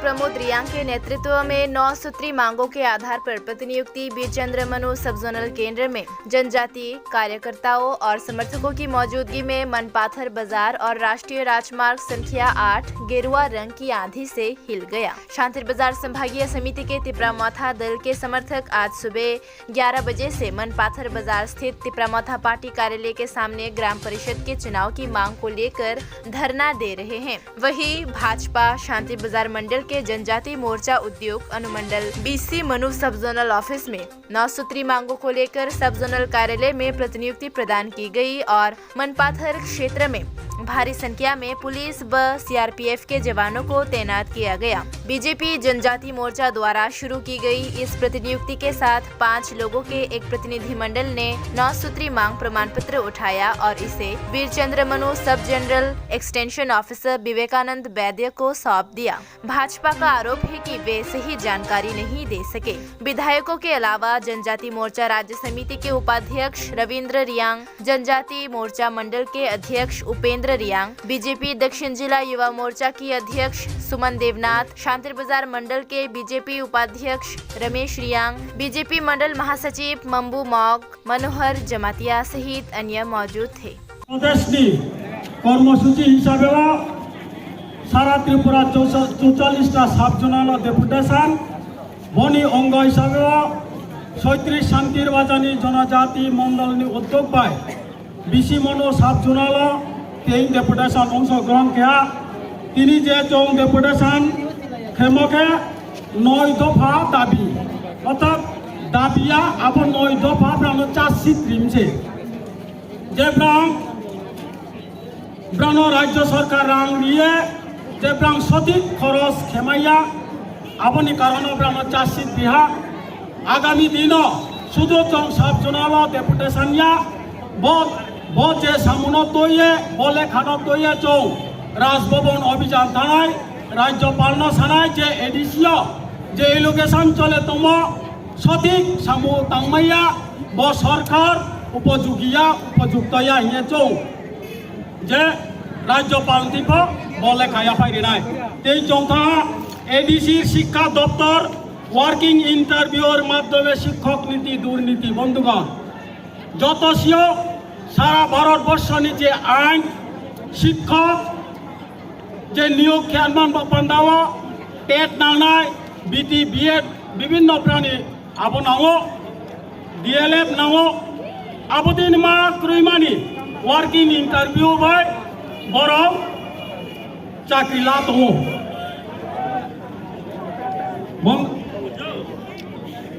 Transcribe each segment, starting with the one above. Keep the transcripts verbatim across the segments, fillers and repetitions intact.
प्रमोद रियांग के नेतृत्व में नौ सूत्री मांगों के आधार पर प्रतिनियुक्ति बीरचंद्र मनु सब जोनल केंद्र में जनजाति कार्यकर्ताओं और समर्थकों की मौजूदगी में मनपाथर बाजार और राष्ट्रीय राजमार्ग संख्या आठ गेरुआ रंग की आंधी से हिल गया। शांतिर बाजार संभागीय समिति के तिपरा मोथा दल के समर्थक आज सुबह ग्यारह बजे से मनपाथर बाजार स्थित तिपरा मोथा पार्टी कार्यालय के सामने ग्राम परिषद के चुनाव की मांग को लेकर धरना दे रहे हैं। वहीं भाजपा शांति बाजार मंडल के जनजाति मोर्चा उद्योग अनुमंडल बीसी मनु सब जोनल ऑफिस में नौ सूत्री मांगों को लेकर सब जोनल कार्यालय में प्रतिनियुक्ति प्रदान की गई और मनपाथर क्षेत्र में भारी संख्या में पुलिस व सीआरपीएफ के जवानों को तैनात किया गया। बीजेपी जनजाति मोर्चा द्वारा शुरू की गई इस प्रतिनियुक्ति के साथ पांच लोगों के एक प्रतिनिधिमंडल ने नौ सूत्री मांग प्रमाण पत्र उठाया और इसे बीरचंद्र मनु सब जनरल एक्सटेंशन ऑफिसर विवेकानंद वैद्य को सौंप दिया। भाजपा का आरोप है कि वे सही जानकारी नहीं दे सके। विधायकों के अलावा जनजाति मोर्चा राज्य समिति के उपाध्यक्ष रविंद्र रियांग, जनजाति मोर्चा मंडल के अध्यक्ष उपेंद्र रियांग, बीजेपी दक्षिण जिला युवा मोर्चा की अध्यक्ष सुमन देवनाथ, शांतिर बाजार मंडल के बीजेपी उपाध्यक्ष रमेश रियांग, बीजेपी मंडल महासचिव मंबू मॉग, मनोहर जमातिया सहित अन्य मौजूद थे। প্রদেশনি কর্মসূচি হিসাবেও সারা ত্রিপুরা চৌচা-, চৌচল্লিশটা সাব জোনাল ডেপুটেশন, বনি অঙ্গ হিসাবেও ছয়ত্রিশ শান্তির বাজানি জনজাতি মণ্ডলনি উদ্যোগ বাই বিসি মনো সাব জোনাল তেইন ডেপুটেশন অংশগ্রহণ খেয়া। তিনি যে চৌ ডেপুটেশন খেমকে নয় দফা দাবি, অর্থাৎ দাবিয়া আবো নয় দফা প্রাণ চাষিত রিমছে। Jebrang, brano rajyo sarkar rang riye, jebrang sotik khoros khemaiya, aboni karono brano chasik biha. Agami dino sudu chong sab junalo deputation ya, bo, bo je samuno toye, bo lekhano toye chong Raj Bhavan Abhijan thanai, Rajyapalno sanai je A D C o je allegation chole tomo, sotik samu tangmaya, bo sarkar upojugiya, upojuktoya hiye chong. Je Rajyapal tipo bo lekha yaphai rinai. Tei chongtha A D C Shikkha Doptor working interview or madhyome shikkok niti durniti bondhugon. Joto sio sara Bharat borshoni je ain shikkok je niyok khe anman bo pandao, tet nangnai, B T, B Ed, bibinno prani abo nango, D L Ed nango, abo din ma krwimani working interview bai borok chakri la tongo. Bong,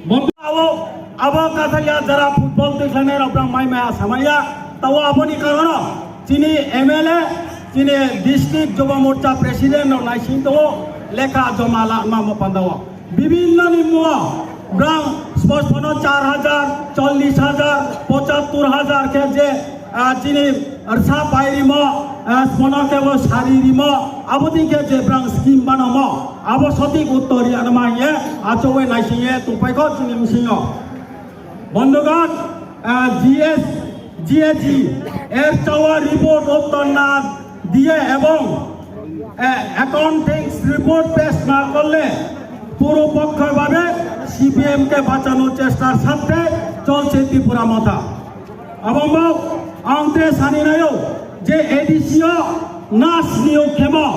bong abo, abo kathaya jara football twi khlainai rok brang mai maya samaya, tao aboni karono chini M L A, chini district Joba Morcha president rok naising tongo, lekha joma la ma mo pandao. Bibinno ni muo brang sports phano char hajar, chollish hajar, pochattor hajar khe je, ah, chini rsa pai rimo, ah, sono khe bo sari rimo, abo din khe je brang scheme banamo, abo sotik uttor ya nama ye, achowe naising ye tongpai kho chini msingo. Bondhugon, ah, G S, G A G, er chawa report uttor na দিয়ে এবং, এ, accounting report পেশ না করলে পুরো পক্ষভাবে সিপিএমকে বাঁচানোর চেষ্টার স্বার্থে চলছে ত্রিপুরা মথা। Abombo ang te sani nayo je A D C o nas niyo khemo,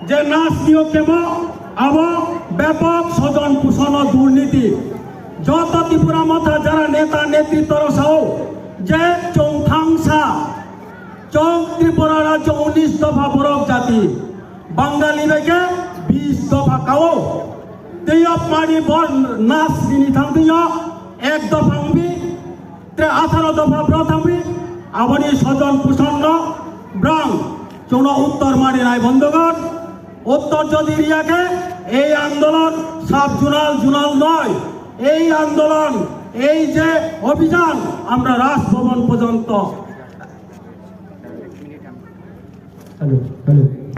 je nas niyo khemo abo bepok sojon pusono durniti. Joto Tripura motha jara neta netritto rok sao je chongthangsa chong Tripura rajyo unis dopha borok jati, Bangali bai khe bis dopha kao. Tei o pani bor nas bini thang twi o ek dopha wngbi, tre atharo dopha bro thangbi, aboni sojon puson no brang chwngno uttor mani nai bondhugon. Uttor jodi riya khe ei andolon sub zonal, zonal noi, ei andolon, ei je obhijan amra Raj Bhavan porjonto. Hello, hello.